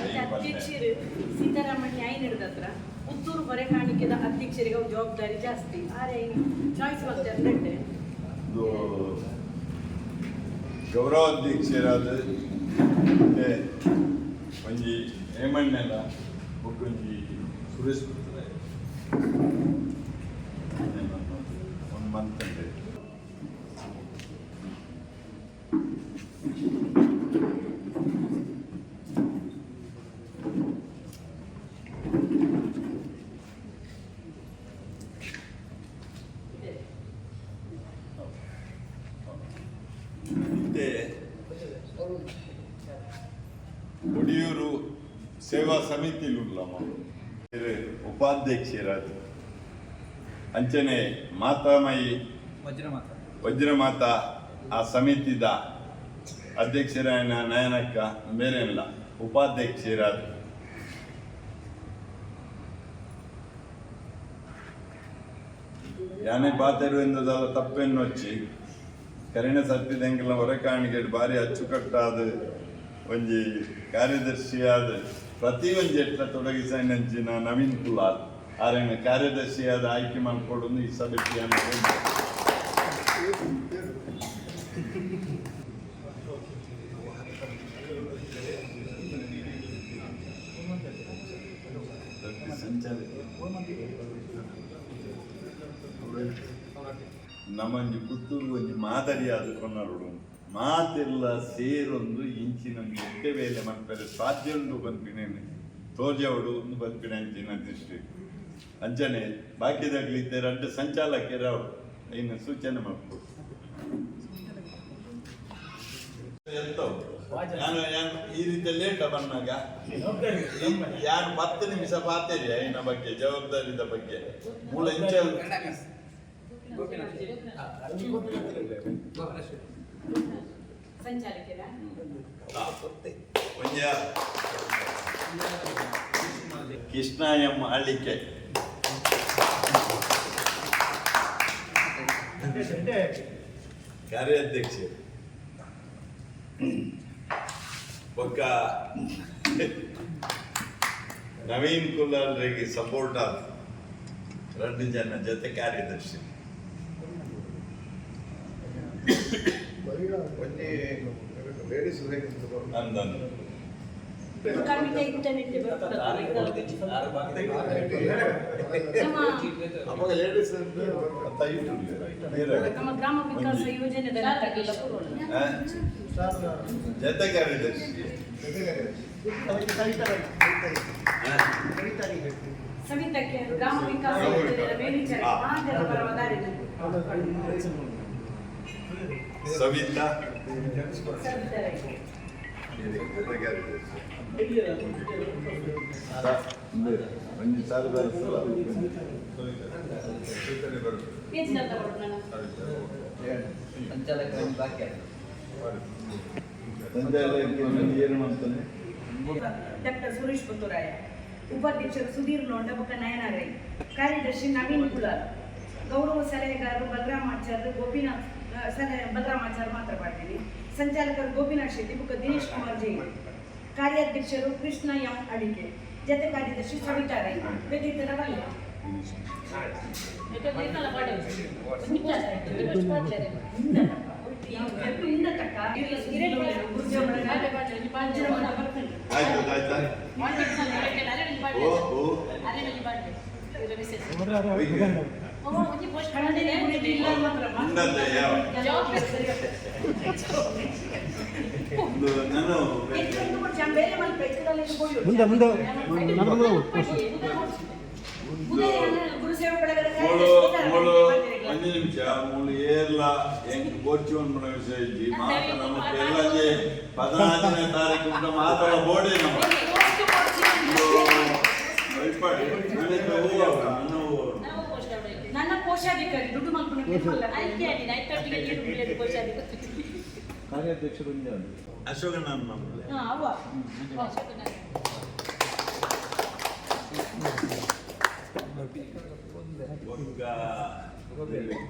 B: ಅಧ್ಯಕ್ಷರು ಸೀತಾರಾಮಣ್ಣ I ಹಿಡಿದತ್ರ ಪುತ್ತೂರು ಬರೆ ಕಾಣಿಕೆದ ಅಧ್ಯಕ್ಷರಿಗೆ ಅವ್ರ ಜವಾಬ್ದಾರಿ ಜಾಸ್ತಿ ಆರೆ ಚಾಯ್ಸ್ ಮಾಡ್ತಾರೆ.
A: ಇದು ಗೌರವಾಧ್ಯಕ್ಷರಾದ ಮತ್ತೆ ಒಂಜಿ ಹೇಮಣ್ಣೆಲ ಬೊಕ್ಕೊಂಜಿ ಸುರೇಶ್ ಪುತ್ರ ಒಂದು ಮಂತ್ ಉಂಟು. ಮತ್ತೆ ಒಡಿಯೂರು ಸೇವಾ ಸಮಿತಿ ಉಲ್ಲಮ್ಮ ಉಪಾಧ್ಯಕ್ಷರಾದ ಅಂಚನೆ ಮಾತಾಮಯಿ
C: ವಜ್ರಮಾತ
A: ವಜ್ರಮಾತಾ ಆ ಸಮಿತಿದ ಅಧ್ಯಕ್ಷರಾಯನ ನಯನಕ್ಕ ಬೇರೆಲ್ಲ ಉಪಾಧ್ಯಕ್ಷರಾದ ಯಾನೆ ಪಾತೆರುವೆಂದದಲ್ಲ ತಪ್ಪೆನ್ನೊಚ್ಚಿ ಕರಿಣ ಸತ್ತಿದಂಗೆಲ್ಲ ಹೊರಕಾಣಿಕೆ ಭಾರಿ ಅಚ್ಚುಕಟ್ಟಾದ ಒಂಜಿ ಕಾರ್ಯದರ್ಶಿಯಾದ ಪ್ರತಿ ಒಂಜಿ ಎಟ್ಲ ತೊಡಗಿಸಂಚಿನ ನವೀನ್ ಕುಲಾಲ್ ಆರೆನ ಕಾರ್ಯದರ್ಶಿಯಾದ ಆಯ್ಕೆ ಮಾಡ್ಕೊಡೋದು ಈ ಸಭೆಗೆ. ಸಂಚಾಲಕ ನಮ್ಮೊಂಜಿ ಪುತ್ತೂರು ಒಂಜಿ ಮಾದರಿಯಾದ ಕೊನ್ನರುಡು ಮಾತೆಲ್ಲ ಸೇರೊಂದು ಇಂಚಿನ ಎಡ್ಡೆ ಬೇಲೆ ಮನ್ಪೆರೆ ಸಾಧ್ಯ ಉಂಡು ಪನ್ಪಿನೇನು ತೋಜವಡು ಒಂದು ಪನ್ಪಿನ ಅಂಚಿನ ದೃಷ್ಟಿ. ಅಂಚನೆ ಬಾಕಿದಾಗಲಿದ್ದೆ ರಡ್ಡು ಸಂಚಾಲಕರು ಇನ್ನು ಸೂಚನೆ ಮಾಡ್ಬೋದು ಎಂತವು ನಾನು ಯಾನ್ ಈ ರೀತಿ ಲೇಟ್ ಬಂದಾಗ ಯಾರು 10 ನಿಮಿಷ ಪಾತೇರಿ అయిన ಬಗ್ಗೆ ಜವಾಬ್ದಾರಿದ ಬಗ್ಗೆ ಮೂಲ ಇಂಚ
B: ಸಂಚಾಲಕರ
A: ಒಂಜ ಕೃಷ್ಣ ಎಂ ಅಳ್ಳಿಕೆ ಕಾರ್ಯಾಧ್ಯಕ್ಷ ಬೊಕ್ಕ ನವೀನ್ ಕುಲಾಲ್ರಿಗೆ ಸಪೋರ್ಟ್ ಆದ ಎರಡು ಜನ ಜೊತೆ ಕಾರ್ಯದರ್ಶಿ.
E: ಒಂಜಿ ಲೇಡೀಸ್
A: ಅಂದಂದು
B: ಕವಿತೆ ಇಂಟರ್ನೆಟ್ ಬರ್ತದೆ. ನಮ್ಮ
E: ಅವಾಗ ಲೇಡೀಸ್
B: ನಮ್ಮ ಗ್ರಾಮ ವಿಕಾಸ ಯೋಜನೆ
A: ಜೊತೆ ಕಾರ್ಯದರ್ಶಿ.
B: ಸವಿತಕ್ಕೆ ಗ್ರಾಮ ವಿಕಾಸ ಯೋಜನೆಯ ಮೇಲ್ವಿಚಾರಣೆ ಮಾತೆರ ಪರವಾದಾರಿದೆ.
A: ಸವಿತಾ
B: ಸವಿತಾ ರೈ.
A: ಜೊತೆ ಕಾರ್ಯದರ್ಶಿ ಒಂಜಿ ಸಾರು ಬರ್ತಲ್ಲ.
B: ಪೇಜ್ ನಂಬರ್ ಕೊಡು ನಾನು.
F: ಸಂಚಾಲಕ ಬಾಕಿ ಆಯ್ತು.
A: ಸಂಚಾಲಕ.
B: ಡಾಕ್ಟರ್ ಸುರೇಶ್ ಪುತ್ತೂರಾಯ, ಉಪಾಧ್ಯಕ್ಷರು ಸುಧೀರ್ ಲೋಂಡ ಬೊಕ್ಕ ನಯನ ರೈ, ಕಾರ್ಯದರ್ಶಿ ನವೀನ್ ಕುಲಾಲ್, ಗೌರವ ಸಲಹೆಗಾರರು ಬಲರಾಮಾಚಾರ್ಯ ಗೋಪಿನಾಥ್, ಸಲಹೆ ಬಲರಾಮಾಚಾರ್ಯ ಮಾತ್ರ ಮಾಡ್ತೀನಿ. ಸಂಚಾಲಕರು ಗೋಪಿನಾಥ್ ಶೆಟ್ಟಿ ಬೊಕ್ಕ ದಿನೇಶ್ ಕುಮಾರ್ ಜೈನ್, ಕಾರ್ಯಾಧ್ಯಕ್ಷರು ಕೃಷ್ಣ ಎಂ ಅಡಿಕೆ, ಜತೆ ಕಾರ್ಯದರ್ಶಿ ಸವಿತಾ ರೈ. ಬೇಕಿದ್ದರ ಬಲ್ಲ.
A: ಆಯ್ತು, ಆಯ್ತಾ? ಓ ಓ. ಉಂಡದ್ದೆ ಯಾವ ಒಂದು ನಾನು.
D: ಮುಂದೆ ಮುಂದೆ ನಾನು ಮುಂದೆ
A: ಮೂಳು ಮೂಳು ಒಂಜಿ ನಿಮಿಷ. ಮೂಳು ಏರ್ಲ ಎಂಕ್ ಬೋರ್ಚಿ ಒಂದ್ಪುಣ ವಿಷಯ ಇಜ್ಜಿ. ಮಾತ ನಮ್ಮ ಎಲ್ಲಂಜೆ 14ನೇ ತಾರೀಕು ಉಂಟ ಮಾತಲ ಬೋಡೆ ನಮ್ಮ ವೈಪಾಡಿ ನನಗೆ ಹೂವು ನನ್ನ ಹೂವು.
B: ನನ್ನ ಕೋಶಾಧಿಕಾರಿ ದುಡ್ಡು ಮಲ್ಪುನ.
E: ಕಾರ್ಯಾಧ್ಯಕ್ಷರು.
A: ಅಶೋಕಣ್ಣ ನಮ್ಮಲ್ಲಿ.
B: ಅವ.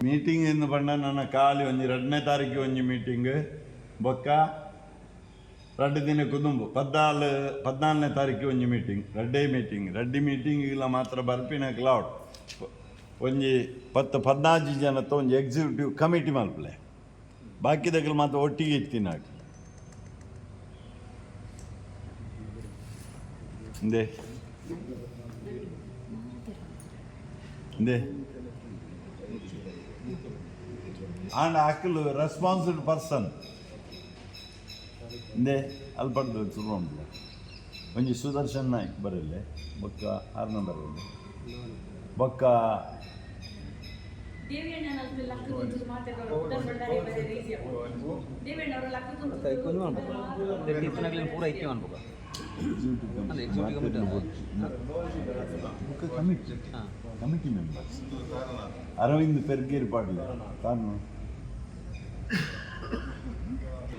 A: ಮೀಟಿಂಗ್ ಎಂದು ಪಂಡ ನನ್ನ ಖಾಲಿ ಒಂಜಿ 2ನೇ ತಾರೀಕು ಒಂಜಿ ಮೀಟಿಂಗ್, ಬೊಕ್ಕ 2 ದಿನ ಕುದುಂಬು 14 14ನೇ ತಾರೀಕು ಒಂಜಿ ಮೀಟಿಂಗ್, ರಡ್ಡೇ ಮೀಟಿಂಗ್. ರಡ್ಡಿ ಮೀಟಿಂಗ್ ಇಲ್ಲ ಮಾತ್ರ ಬರ್ಪಿನ ಕ್ಲೌಡ್. ಒಂಜಿ 10 14 ಜನತ್ತ ಒಂಜಿ ಎಕ್ಸಿಕ್ಯೂಟಿವ್ ಕಮಿಟಿ ಮಲ್ಪಲೆ. ಬಾಕಿದಕ್ಲು ಮಾತ್ರ ಒಟ್ಟಿಗೆ ಇತ್ತಿನಾಗ ಇಂದೆ ಇಂದೆ. ಆಂಡ ಅಕ್ಕಲು ರೆಸ್ಪಾನ್ಸಿಬಲ್ ಪರ್ಸನ್ ಇಂದೆ ಅಲ್ಪಡ್ದು ಶುರು ಉಂಟು. ಒಂಜಿ ಸುದರ್ಶನ್ ನಾಯ್ಕ್ ಬರಲ್ಲೆ, ಬೊಕ್ಕ ಆರ್ನ ಬರಲ್ಲೆ, ಬೊಕ್ಕ
B: ದೇವಿಯಣ್ಣನ ಲಕ್ಕ ಕುಂತು ಮಾತಾಡೋರು ಉದರ್ ಭಂಡಾರಿ ಬರೀ ಈಸಿ. ದೇವಿಯಣ್ಣವರು ಲಕ್ಕ ಕುಂತು.
C: ಪೂರ ಐಕ್ಯ ಅನ್ಬೇಕು ಅಂದ್ರೆ executive committee.
A: ಬೊಕ್ಕ ಕಮಿಟಿ ಮೆಂಬರ್ಸ್ ಅರವಿಂದ್ ಪೆರ್ಗೇರ್ ಪಾಡ್ಲೆ ತಾನು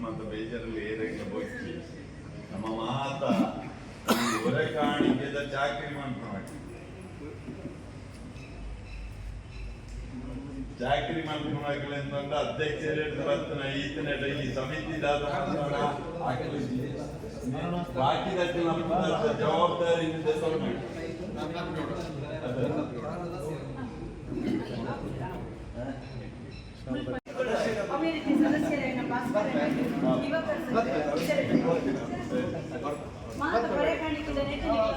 A: ಮಾತ ಬೇಜಾರಲ್ಲಿ ಏರಂಗ ಬೊಕ್ಕಿ. ನಮ್ಮ ಮಾತ ಹೊರೆ ಕಾಣಿಕೆದ ಚಾಕರಿ ಮಾಡ್ಕೊಂಡು ಚಾಕರಿ ಮಾಡ್ಕೊಂಡು ಅಂತಂದ್ರೆ ಅಧ್ಯಕ್ಷರ ಬರ್ತನ ಈತನ ಈ ಸಮಿತಿ ದಾದ ಬಾಕಿದಕ್ಕೆ ನಮ್ಮ ಜವಾಬ್ದಾರಿ.
B: ಅಮೆರಿಕ ಸದಸ್ಯರಾಗಿನ ಭಾಸ್ಕರ ದಿವಾಕರ್ ಮಾತ ಹೊರೆ ಕಾಣಿಕೆದ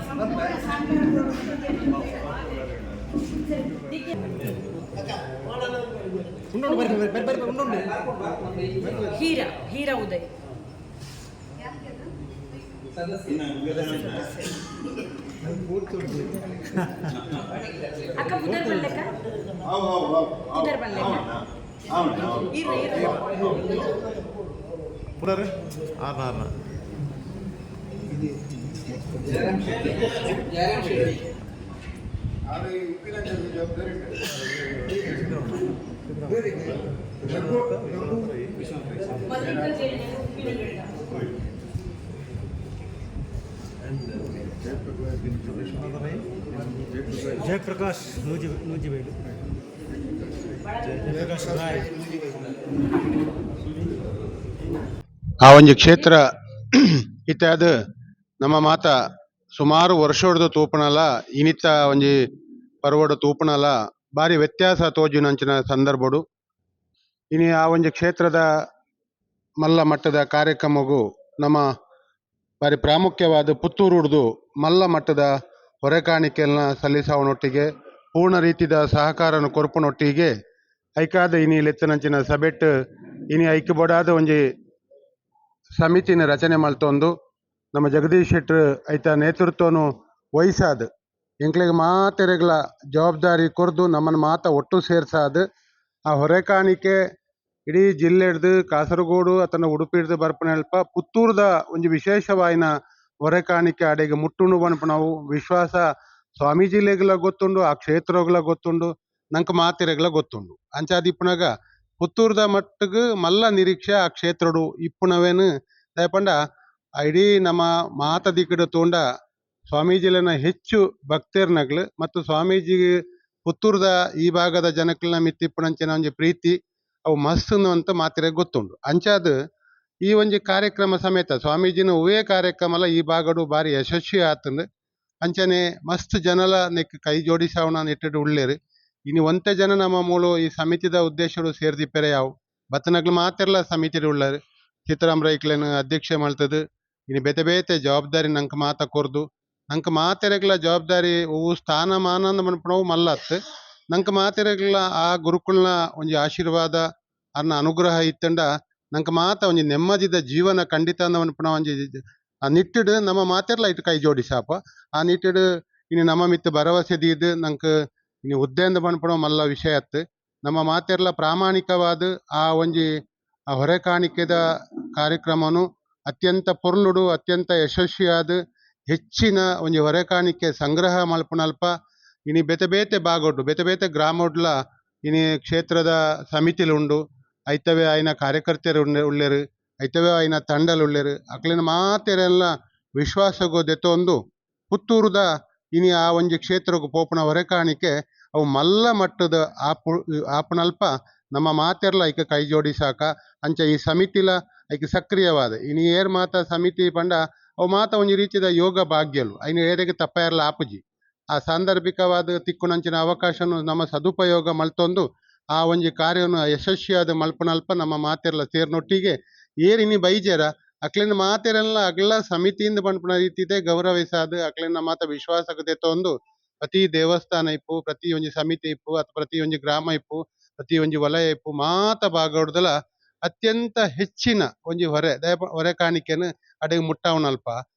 B: ಸಂಪೂರ್ಣ ಸಹಕಾರ. ಸರಿ, ಡಿ.ಕೆ.
D: ಉಂಡು ಬರ್ರಿ ಬರ್ರಿ ಬರ್ರಿ ಉಂಡು.
B: ಹೀರಾ ಹೀರಾ ಉದಯ್.
A: ಇನ್ನು
B: ಅಕ್ಕ ಪುದರ್ ಬಲ್ಲೆಕ್ಕ.
A: ಅವು ಅವು ಅವು.
B: ಪುದರ್ ಬಲ್ಲೆಕ್ಕ.
A: అవును అవును.
B: ಇರು ಇರು.
E: ಆರ್ನ ಆರ್ನ.
B: ಮಲ್ಲಿಕಾರ್ಜುನ ಉಪ್ಪಿನಂಗಡಿ.
D: ಜಯಪ್ರಕಾಶ್ ನೂಜಿ ನೂಜಿಬೇಡು ಜಯಪ್ರಕಾಶ್ ರಾಯ್.
F: ಆ ಒಂಜಿ ಕ್ಷೇತ್ರ ಇತ್ಯಾದ ನಮ್ಮ ಮಾತ ಸುಮಾರು ವರ್ಷೊಡ್ದು ತೂಪಣಲ ಇನಿತ ಒಂಜಿ ಪರ್ವಡ್ ತೂಪಣಲ ಬಾರಿ ವ್ಯತ್ಯಾಸ ತೋಜುನಂಚಿನ ಸಂದರ್ಭಡು. ಇನಿ ಆ ಒಂಜಿ ಕ್ಷೇತ್ರದ ಮಲ್ಲ ಮಟ್ಟದ ಕಾರ್ಯಕ್ರಮಗು ನಮ್ಮ ಬಾರಿ ಪ್ರಾಮುಖ್ಯವಾದ ಪುತ್ತೂರುಡ್ದು ಮಲ್ಲ ಮಟ್ಟದ ಹೊರೆಕಾಣಿಕೆಯನ್ನ ಸಲ್ಲಿಸಾವನೊಟ್ಟಿಗೆ ಪೂರ್ಣ ರೀತಿದ ಸಹಕಾರನು ಕೊರ್ಪುನೊಟ್ಟಿಗೆ ಐಕಾದ ಇನಿ ಲೆತ್ತನಂಚಿನ ಸಭೆಟ್ ಇನಿ ಐಕ್ ಬೋಡಾದ ಒಂಜಿ ಸಮಿತಿನ ರಚನೆ ಮಲ್ತೊಂದು ನಮ್ಮ ಜಗದೀಶ್ ಶೆಟ್ಟರ್ ಐತ ನೇತೃತ್ವನು ವಹಿಸಾದ್ ಎಂಕ್ಲೆಗ್ ಮಾತೆರೆಗ್ಲ ಜವಾಬ್ದಾರಿ ಕೊರ್ದು ನಮ್ಮನ್ನ ಮಾತ ಒಟ್ಟು ಸೇರ್ಸಾದ್ ಆ ಹೊರೆಕಾಣಿಕೆ ಇಡೀ ಜಿಲ್ಲೆಡ್ದು ಕಾಸರಗೋಡು ಅತನ ಉಡುಪಿಡ್ದು ಬರ್ಪುನಲ್ಪ ಪುತ್ತೂರ್ದ ಒಂಜಿ ವಿಶೇಷವಾಯಿನ ಹೊರೆಕಾಣಿಕೆ ಅಡೆಗೆ ಮುಟ್ಟುಂಡು ಪನ್ಪುನವು ವಿಶ್ವಾಸ ಸ್ವಾಮೀಜಿಲೆಗ್ಲ ಗೊತ್ತುಂಡು, ಆ ಕ್ಷೇತ್ರಗ್ಲ ಗೊತ್ತುಂಡು, ನಂಕ್ ಮಾತೆರೆಗ್ಲ ಗೊತ್ತುಂಡು. ಅಂಚಾದಿಪ್ಪುನಗ ಪುತ್ತೂರ್ದ ಮಟ್ಟಗ್ ಮಲ್ಲ ನಿರೀಕ್ಷೆ ಆ ಕ್ಷೇತ್ರಡು ಇಪ್ಪುನವೇನು. ದಾಯೆ ಇಡೀ ನಮ್ಮ ಮಾತ ದಿಕ್ಕಡ್ ತೂಂಡ ಸ್ವಾಮೀಜಿಲೆನ ಹೆಚ್ಚು ಭಕ್ತೆರ್ನಗ್ಲು ಮತ್ತು ಸ್ವಾಮೀಜಿ ಪುತ್ತೂರ್ದ ಈ ಭಾಗದ ಜನಕ್ಲೆನ ಮಿತ್ತ್ ಇಪ್ಪುನಂಚಿನ ಒಂಜಿ ಪ್ರೀತಿ ಅವು ಮಸ್ತ್ ಅಂತ ಮಾತೆರೆಗ್ ಗೊತ್ತುಂಡು. ಅಂಚಾದ್ ಈ ಒಂಜಿ ಕಾರ್ಯಕ್ರಮ ಸಮೇತ ಸ್ವಾಮೀಜಿನ ಒವ್ವೇ ಕಾರ್ಯಕ್ರಮಲ ಈ ಭಾಗಡು ಬಾರಿ ಯಶಸ್ವಿ ಆತುಂಡು. ಅಂಚನೆ ಮಸ್ತ್ ಜನಲ ನೆಕ್ ಕೈ ಜೋಡಿಸಾವುನ ನಿಟ್ಟುಡು ಉಲ್ಲೆರ್. ಇನಿ ಒಂತೆ ಜನ ನಮ್ಮ ಮೂಲು ಈ ಸಮಿತಿದ ಉದ್ದೇಶಡು ಸೇರ್ದಿಪ್ಪೆರೆ ಯಾವು ಬತ್ತನಗ್ಲು ಮಾತೆರ್ಲ ಸಮಿತಿಡ್ ಉಲ್ಲೆರ್. ಸೀತಾರಾಮ್ ರೈಕ್ಲೆನ್ ಅಧ್ಯಕ್ಷ ಮಲ್ತುದು ಇನಿ ಬೇತೆ ಬೇತೆ ಜವಾಬ್ದಾರಿ ನಂಕ್ ಮಾತ ಕೊರ್ದು ನಂಕ್ ಮಾತೆರೆಗ್ಲ ಜವಾಬ್ದಾರಿ ಒವು ಸ್ಥಾನಮಾನ ಮನ್ಪುನವು ಮಲ್ಲತ್. ನಂಕ್ ಮಾತೆರೆಗ್ಲ ಆ ಗುರುಕುಲ್ನ ಒಂಜಿ ಆಶೀರ್ವಾದ, ಅರ್ನ ಅನುಗ್ರಹ ಇತ್ತಂಡ ನಂಕ್ ಮಾತ ಒಂಜಿ ನೆಮ್ಮದಿದ ಜೀವನ ಖಂಡಿತ ಮನ್ಪುನ ಒಂಜಿ ಆ ನಿಟ್ಟುಡು ನಮ್ಮ ಮಾತೆರ್ಲ ಇಟ್ಟು ಕೈ ಜೋಡಿಸಾಪ. ಆ ನಿಟ್ಟುಡು ಇನಿ ನಮ್ಮ ಮಿತ್ತ್ ಭರವಸೆ ದೀದ್ ನಂಕ್ ಇನಿ ಹುದ್ದೆಂದ್ ಪನ್ಪುನವು ಮಲ್ಲ ವಿಷಯ ಅತ್ತ್. ನಮ್ಮ ಮಾತೆರ್ಲ ಪ್ರಾಮಾಣಿಕವಾದ್ ಆ ಒಂಜಿ ಆ ಹೊರೆ ಕಾಣಿಕೆದ ಕಾರ್ಯಕ್ರಮನು ಅತ್ಯಂತ ಪೊರ್ಲುಡು, ಅತ್ಯಂತ ಯಶಸ್ವಿಯಾದ್ ಹೆಚ್ಚಿನ ಒಂಜಿ ಹೊರೆ ಕಾಣಿಕೆ ಸಂಗ್ರಹ ಮಲ್ಪುನಲ್ಪ ಇನಿ ಬೇತೆ ಬೇತೆ ಭಾಗಡ್, ಬೇತೆ ಬೇತೆ ಗ್ರಾಮಡ್ಲ ಇನಿ ಕ್ಷೇತ್ರದ ಸಮಿತಿಲು ಉಂಡು. ಐತವೇ ಆಯಿನ ಕಾರ್ಯಕರ್ತೆರು ಉಲ್ಲೆರ್, ಐತವೇ ಆಯಿನ ತಂಡಲು ಉಲ್ಲೆರ್. ಅಕ್ಲೆನ ಮಾತೆರೆಲ್ಲ ವಿಶ್ವಾಸಗು ದೆತೊಂದು ಪುತ್ತೂರುದ ಇನಿ ಆ ಒಂಜಿ ಕ್ಷೇತ್ರಗ್ ಪೋಪುನ ಹೊರೆ ಕಾಣಿಕೆ ಅವು ಮಲ್ಲ ಮಟ್ಟದ ಆಪುನಲ್ಪ ನಮ್ಮ ಮಾತೆರ್ಲ ಐಕ್ ಕೈ ಜೋಡಿಸಾಕ. ಅಂಚ ಈ ಸಮಿತಿಲ ಐಕ್ ಸಕ್ರಿಯವಾದ ಇನಿ ಏರ್ ಮಾತ ಸಮಿತಿ ಪಂಡ ಅವು ಮಾತ ಒಂಜಿ ರೀತಿದ ಯೋಗ ಭಾಗ್ಯಲು, ಐನ್ ಏರೆಗ್ ತಪ್ಪಾಯೆರ್ಲ ಆಪುಜಿ. ಆ ಸಾಂದರ್ಭಿಕವಾದ ತಿಕ್ಕುನಂಚಿನ ಅವಕಾಶನು ನಮ್ಮ ಸದುಪಯೋಗ ಮಲ್ತೊಂದು ಆ ಒಂಜಿ ಕಾರ್ಯನು ಯಶಸ್ವಿಯಾದ ಮಲ್ಪುನಲ್ಪ ನಮ್ಮ ಮಾತೆರ್ಲ ಸೇರ್ನೊಟ್ಟಿಗೆ ಏರ್ ಇನಿ ಬೈಜೆರ ಅಕ್ಲೆನ ಮಾತೆರೆಲ್ಲ ಅಗ್ಲ ಸಮಿತಿಯಿಂದ ಪನ್ಪುನ ರೀತಿದೆ ಗೌರವಿಸಾದ್ ಅಕ್ಲೆನ ಮಾತ ವಿಶ್ವಾಸಕ್ಕೆ ದೆತೊಂದು ಪ್ರತಿ ದೇವಸ್ಥಾನ ಇಪ್ಪು, ಪ್ರತಿ ಒಂಜಿ ಸಮಿತಿ ಇಪ್ಪು, ಅಥವಾ ಪ್ರತಿ ಒಂಜಿ ಗ್ರಾಮ ಇಪ್ಪು, ಪ್ರತಿ ಒಂಜಿ ವಲಯ ಇಪ್ಪು, ಮಾತ ಭಾಗಡ್ದಲ ಅತ್ಯಂತ ಹೆಚ್ಚಿನ ಒಂಜಿ ಹೊರೆ ಹೊರೆ ಕಾಣಿಕೆನ್ ಅಡೆಗ್ ಮುಟ್ಟಾವುನಲ್ಪ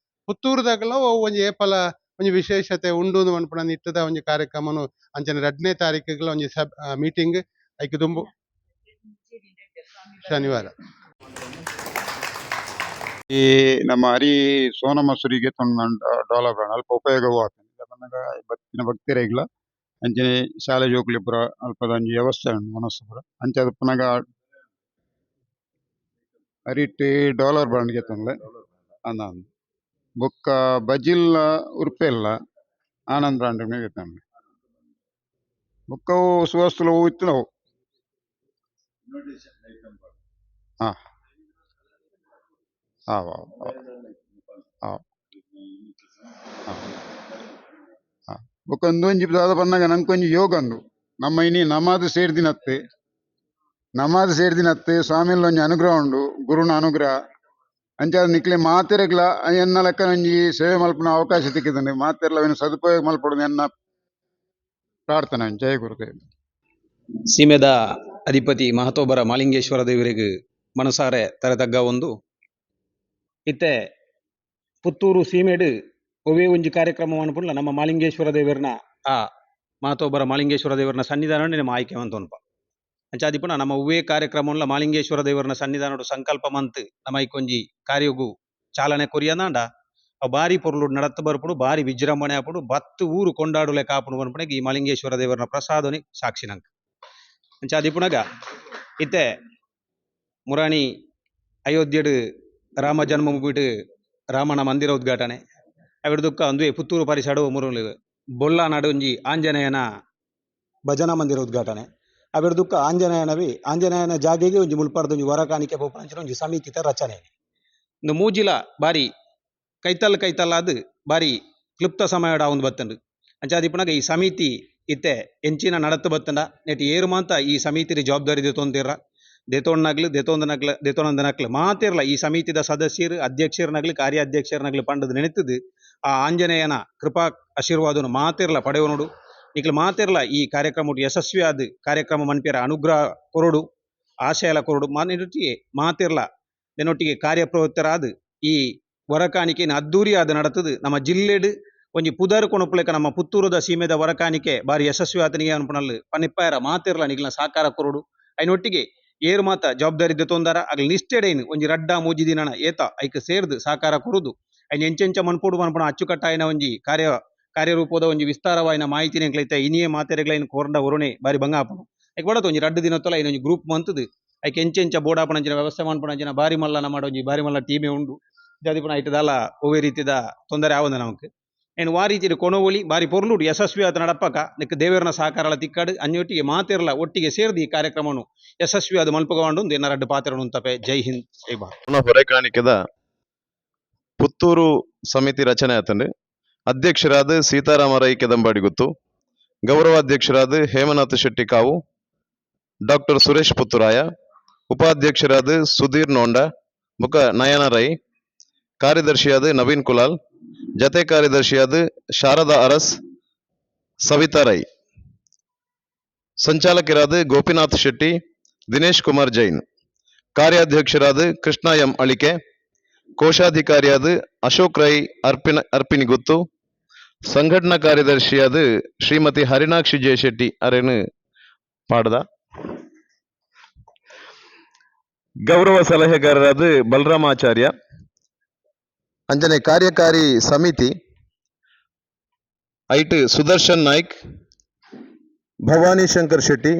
F: ಪುತ್ತೂರುದಗಲ ಒಂಜಿ ಏಪಲ ಒಂಜಿ ವಿಶೇಷತೆ ಉಂಡು ಪನ್ಪುನ ನಿಟ್ಟದ ಒಂಜಿ ಕಾರ್ಯಕ್ರಮನು ಅಂಚನೆ 2ನೇ ತಾರೀಕುಗಳ ಒಂಜಿ ಸಬ್ ಮೀಟಿಂಗ್ ಐಕ್ ದುಂಬು ಶನಿವಾರ.
G: ಈ ನಮ್ಮ ಹರಿ ಸೋನ ಮಸೂರಿಗೆ ಡಾಲರ್ ಅಲ್ಪ ಉಪಯೋಗವೂ ಆತುಂಡು. ಪನ್ನಗ ಬತ್ತಿನ ಭಕ್ತರೆಗ್ಲ ಅಂಚನೆ ಶಾಲೆ ಜೋಕುಲು ಪೂರ ಅಲ್ಪದ ಒಂಜಿ ವ್ಯವಸ್ಥೆ ಉಂಡು ವನಸ್ ಪೂರ. ಅಂಚಾದ್ ಪನಗ ಅರಿಟ್ ಡಾಲರ್ ಬ್ರಾಂಡ್ ಗೆತೊನ್ಲೆ ಅಂದ್ ಅಂದ್ ಬೊಕ್ಕ ಬಜಿಲ್ಲ ಉರ್ಪೆಲ್ಲ ಆನಂದ್ ಬ್ರಾಂಡ್ ಗೆತೊನ್ಲೆ ಬೊಕ್ಕ ಅವು ಸುವಸ್ತುಲು ಒವು ಇತ್ತುಂಡ ಅವು. ಹಾ ಆವ್ ಆವ್ ಆವ್ ಆವ್ ಆವ್. ಬೊಕ್ಕ ಉಂದೊಂಜಿ ದಾದ ಪನ್ನಗ ನಂಕೊಂಜಿ ಯೋಗ ಉಂಡು. ನಮ್ಮ ಇನಿ ನಮಾಜ್ ಸೇರ್ದಿನತ್ತೆ, ನಮಾಜ್ ಸೇರ್ದಿನತ್ತೆ ಸ್ವಾಮಿಲ ಒಂಜಿ ಅನುಗ್ರಹ ಉಂಡು, ಗುರುನ ಅನುಗ್ರಹ. ಅಂಚಾದ್ ನಿಕ್ಲೆ ಮಾತೆರೆಗ್ಲ ಎನ್ನ ಲೆಕ್ಕ ಒಂಜಿ ಸೇವೆ ಮಲ್ಪುನ ಅವಕಾಶ ತಿಕ್ಕಿದುಂಡು. ಮಾತೆರ್ಲ ಅವೆನ್ ಸದುಪಯೋಗ ಮಲ್ಪೊಡು ಎನ್ನ ಪ್ರಾರ್ಥನೆ. ಜಯ ಗುರುದೇವ್.
C: ಸೀಮೆದ ಅಧಿಪತಿ ಮಹತೋಬರ ಮಾಲಿಂಗೇಶ್ವರ ದೇವರಿಗೆ ಮನಸಾರೆ ತರೆತಗ್ಗ ಒಂದು ಇತ್ತೆ ಪುತ್ತೂರು ಸೀಮೆಡು ಒವ್ವೇ ಒಂಜಿ ಕಾರ್ಯಕ್ರಮ ಅನ್ಪುಂಡ್ಲ ನಮ್ಮ ಮಾಲಿಂಗೇಶ್ವರ ದೇವರನ ಆ ಮಹತೋಬರ ಮಾಲಿಂಗೇಶ್ವರ ದೇವರನ ಸನ್ನಿಧಾನ ನಮ್ಮ ಆಯ್ಕೆ ಅಂತ ಅಂಚಾದಿಪುನ ನಮ್ಮ ಒವ್ವೇ ಕಾರ್ಯಕ್ರಮನ್ಲ ಮಾಲಿಂಗೇಶ್ವರ ದೇವರನ ಸನ್ನಿಧಾನಡು ಸಂಕಲ್ಪ ಮಂತ್ ನಮ್ಮ ಐಕೊಂಜಿ ಕಾರ್ಯಗು ಚಾಲನೆ ಕೊರಿಯನಾಂಡ ಅವು ಬಾರಿ ಪೊರ್ಲು ನಡತ್ ಬರ್ಪುಡು, ಬಾರಿ ವಿಜೃಂಭಣೆ ಆಪುಡು, ಬತ್ತು ಊರು ಕೊಂಡಾಡುಲೆ ಕಾಪುಡು ಪನ್ಪುನೆಗ್ ಈ ಮಾಲಿಂಗೇಶ್ವರ ದೇವರನ ಪ್ರಸಾದನಿ ಸಾಕ್ಷಿ ನಂಕ್. ಅಂಚಾದಿಪುನಗ ಇತ್ತೆ ಮುರಾಣಿ ಅಯೋಧ್ಯೆಡ್ ರಾಮ ಜನ್ಮ ಮುಗಿಟ್ ರಾಮನ ಮಂದಿರ ಉದ್ಘಾಟನೆ ಅವಿಡ್ ದುಕ್ಕ ಅಂದುವೆ ಪುತ್ತೂರು ಪರಿಸಡು ಮುರುಲು ಬೊಲ್ಲಾನಾಡು ಒಂಜಿ ಆಂಜನೇಯನ ಭಜನಾ ಮಂದಿರ ಉದ್ಘಾಟನೆ ಅವಿಡ್ ದುಕ್ಕ ಆಂಜನೇಯನವಿ ಆಂಜನೇಯನ ಜಾಗೆಗೆ ಒಂಜಿ ಮುಲ್ಪರ್ದ ಒಂಜಿ ವರ ಕಾಣಿಕೆ ಪೋಪುನಂಚಿನ ಒಂಜಿ ಸಮಿತಿತ ರಚನೆ. ಇಂದು ಮೂಜಿಲ ಬಾರಿ ಕೈತಲ್ ಕೈತಲ್ಲಾದ್ ಬಾರಿ ಕ್ಲುಪ್ತ ಸಮಯಡ್ ಆವೊಂದು ಬತ್ತುಂಡು. ಅಂಚಾದಿಪ್ಪುನಗ ಈ ಸಮಿತಿ ಇತ್ತೆ ಎಂಚಿನ ನಡತ್ ಬತ್ತಂಡ ನೆಟ್ ಏರು ಮಾತ ಈ ಸಮಿತಿದ ಜವಾಬ್ದಾರಿ ದೆತೊಂದಿರ ದೆತೊನ್ನಗ್ಲು ದೆತೊಂದನಗ್ಲು ದೆತೊನಂದನಕ್ಲು ಮಾತೆರ್ಲ ಈ ಸಮಿತಿದ ಸದಸ್ಯರು ಅಧ್ಯಕ್ಷರನಗ್ಲು ಕಾರ್ಯಾಧ್ಯಕ್ಷರನಗ್ಲು ಪಂಡದ್ ನೆನೆತದು ಆ ಆಂಜನೇಯನ ಕೃಪಾ ಆಶೀರ್ವಾದನು ಮಾತೆರ್ಲ ಪಡೆವನುಡು. ನಿಕ್ಲು ಮಾತೆರ್ಲ ಈ ಕಾರ್ಯಕ್ರಮ ಯಶಸ್ವಿಯಾದ ಕಾರ್ಯಕ್ರಮ ಮನ್ಪಿಯರ ಅನುಗ್ರಹ ಕೊರಡು, ಆಶಯಲ ಕೊರಡು ಮಾನಿನೊಟ್ಟಿಗೆ ಮಾತೆರ್ಲ ನೆನ್ನೊಟ್ಟಿಗೆ ಕಾರ್ಯಪ್ರವೃತ್ತರಾದ ಈ ವರಕಾಣಿಕೆನ ಅದ್ದೂರಿಯಾದ ನಡತದು ನಮ್ಮ ಜಿಲ್ಲೆಡ್ ಒಂಜಿ ಪುದರ್ ಕೊಣಪುಲೆಕ ನಮ್ಮ ಪುತ್ತೂರುದ ಸೀಮೆದ ವರಕಾಣಿಕೆ ಬಾರಿ ಯಶಸ್ವಿ ಆತನಿಗೆ ಅನ್ಪುನಲ್ಲು ಪನಿಪ್ಪಾಯರ ಮಾತೆರ್ಲ ನಿಕ್ಲ್ನ ಸಹಕಾರ ಕೊರಡು. ಐನೊಟ್ಟಿಗೆ ಏರು ಮಾತ ಜವಾಬ್ದಾರಿ ದೆತೊಂದಾರ ಅಗ್ಲ್ ನಿಷ್ಠೆಡೈನ್ ಒಂಜಿ ರಡ್ಡ ಮೂಜಿ ದಿನನ ಏತ ಐಕ್ ಸೇರ್ದು ಸಹಕಾರ ಕೊರುದು ಐನ್ ಎಂಚೆಂಚ ಮನ್ಪೊಡು ಮನ್ಪುನ ಅಚ್ಚುಕಟ್ಟಾಯಿನ ಒಂಜಿ ಕಾರ್ಯರೂಪದ ಒಂಜಿ ವಿಸ್ತಾರವಾಯಿನ ಮಾಹಿತಿ ಎಂಕ್ಲೈತೆ ಇನಿಯೇ ಮಾತೆರೆಗ್ಲೈನ್ ಕೋರ್ಂಡ ಒರುಣೆ ಬಾರಿ ಬಂಗ ಆಪುಂಡು. ಐಕ್ ಬಡತ ಒಂಜಿ ರಡ್ಡು ದಿನತ್ತಲ ಐನೊಂಜಿ ಗ್ರೂಪ್ ಮಂತದು ಐಕ್ ಎಂಚೆಂಚ ಬೋಡಾಪಣಂಚಿನ ವ್ಯವಸ್ಥೆ ಮನ್ಪುನಂಚಿನ ಬಾರಿ ಮಲ್ಲ ನಮ್ಮ ಒಂಜಿ ಬಾರಿ ಮಲ್ಲ ಟೀಮೇ ಉಂಡು. ಜಾದಿಪುನ ಐಟ್ ದಾಲ ಒವ್ವೇ ರೀತಿದ ತೊಂದರೆ ಆವಂದ ನಮಕ್. ಏನ್ ವಾ ರೀತಿಯ ಕೊಣವೊಲಿ ಬಾರಿ ಪೊರ್ಲುಡು ಯಶಸ್ವಿ ಆದ ನಡಪಕ ನಿಕ್ ದೇವರನ ಸಹಕಾರಲ ತಿಕ್ಕಾಡು ಅನ್ಯೊಟ್ಟಿಗೆ ಮಾತೆರ್ಲ ಒಟ್ಟಿಗೆ ಸೇರ್ದು ಈ ಕಾರ್ಯಕ್ರಮವನ್ನು ಯಶಸ್ವಿ ಆದ ಮಲ್ಪಗವಾಂಡು ಎನ್ನ ರಡ್ಡು ಪಾತ್ರನು ತಪೆ. ಜೈ ಹಿಂದ್, ಜೈ ಭಾರತ್.
H: ಹೊರೆ ಕಾಣಿಕೆದ ಪುತ್ತೂರು ಸಮಿತಿ ರಚನೆ ಆತಂಡು. ಅಧ್ಯಕ್ಷರಾದ ಸೀತಾರಾಮ ರೈ ಕೆದಂಬಾಡಿ ಗುತ್ತು, ಗೌರವಾಧ್ಯಕ್ಷರಾದ ಹೇಮನಾಥ ಶೆಟ್ಟಿ ಕಾವು, ಡಾಕ್ಟರ್ ಸುರೇಶ್ ಪುತ್ತೂರಾಯ, ಉಪಾಧ್ಯಕ್ಷರಾದ ಸುಧೀರ್ ನೋಂಡ ಬೊಕ ನಯನ ರೈ, ಕಾರ್ಯದರ್ಶಿಯಾದ ನವೀನ್ ಕುಲಾಲ್, ಜತೆ ಕಾರ್ಯದರ್ಶಿಯಾದ ಶಾರದಾ ಅರಸ್, ಸವಿತಾ ರೈ, ಸಂಚಾಲಕರಾದ ಗೋಪಿನಾಥ್ ಶೆಟ್ಟಿ, ದಿನೇಶ್ ಕುಮಾರ್ ಜೈನ್, ಕಾರ್ಯಾಧ್ಯಕ್ಷರಾದ ಕೃಷ್ಣ ಎಂ ಅಳಿಕೆ, ಕೋಶಾಧಿಕಾರಿಯಾದ ಅಶೋಕ್ ರೈ ಅರ್ಪಿನಿಗುತ್ತು, ಸಂಘಟನಾ ಕಾರ್ಯದರ್ಶಿಯಾದ ಶ್ರೀಮತಿ ಹರಿಣಾಕ್ಷಿ ಜಯ ಶೆಟ್ಟಿ ಅರೇನು ಪಾಡದ. ಗೌರವ ಸಲಹೆಗಾರರಾದ ಬಲರಾಮಾಚಾರ್ಯ, ಅಂಜನೆ ಕಾರ್ಯಕಾರಿ ಸಮಿತಿ ಐಟ್ ಸುದರ್ಶನ್ ನಾಯ್ಕ್, ಭವಾನಿ ಶಂಕರ್ ಶೆಟ್ಟಿ,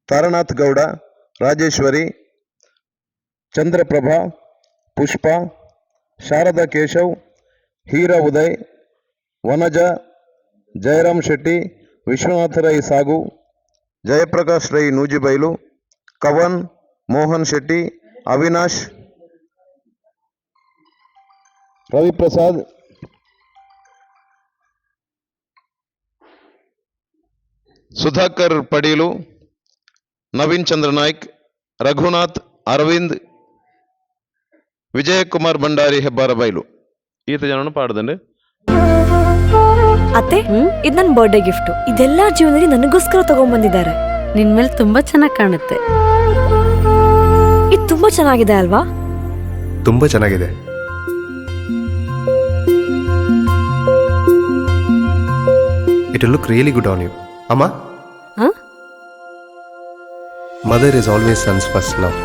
H: ತಾರನಾಥ್ ಗೌಡ, ರಾಜೇಶ್ವರಿ, ಚಂದ್ರಪ್ರಭಾ, ಪುಷ್ಪ, ಶಾರದಾ ಕೇಶವ್, ಹೀರಾ ಉದಯ್, ವನಜ, ಜಯರಾಮ್ ಶೆಟ್ಟಿ, ವಿಶ್ವನಾಥ ರೈ ಸಾಗು, ಜಯಪ್ರಕಾಶ್ ರೈ ನೂಜಿಬೈಲು, ಕವನ್, ಮೋಹನ್ ಶೆಟ್ಟಿ, ಅವಿನಾಶ್, ರವಿಪ್ರಸಾದ್, ಸುಧಾಕರ್ ಪಡೀಲು, ನವೀನ್ ಚಂದ್ರ ನಾಯ್ಕ್, ರಘುನಾಥ್, ಅರವಿಂದ್, ವಿಜಯಕುಮಾರ್ ಭಂಡಾರಿ ಹೆಬ್ಬಾರಬೈಲು ಈತ ಜನನು ಪಾಡದಂಡು.
I: ಅತ್ತೆ, ಇದು ನನ್ನ ಬರ್ಡೇ ಗಿಫ್ಟ್. ಇದೆಲ್ಲ ಜೀವನದಲ್ಲಿ ನನಗೋಸ್ಕರ ತಗೊಂಡ್ಬಂದಿದ್ದಾರೆ.
J: ನಿನ್ ಮೇಲೆ ತುಂಬಾ ಚೆನ್ನಾಗಿ ಕಾಣುತ್ತೆ.
I: ಇದು ತುಂಬಾ ಚೆನ್ನಾಗಿದೆ ಅಲ್ವಾ?
K: ತುಂಬಾ ಚೆನ್ನಾಗಿದೆ. It look really good on you ಅಮ್ಮ.
I: ಹಾ?
K: Mother is always son's first love.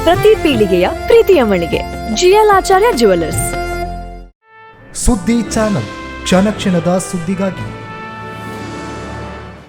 I: ಪ್ರತಿ ಪೀಳಿಗೆಯ ಪ್ರೀತಿಯ ಮಳಿಗೆ ಜಿಎಲ್ ಆಚಾರ್ಯ ಜುವೆಲ್ಲರ್ಸ್.
L: ಸುದ್ದಿ ಚಾನಲ್, ಕ್ಷಣ ಕ್ಷಣದ ಸುದ್ದಿಗಾಗಿ.